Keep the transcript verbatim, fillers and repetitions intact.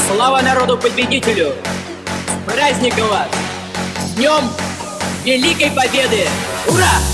Слава народу победителю! С праздником вас! С днём Великой Победы! Ура!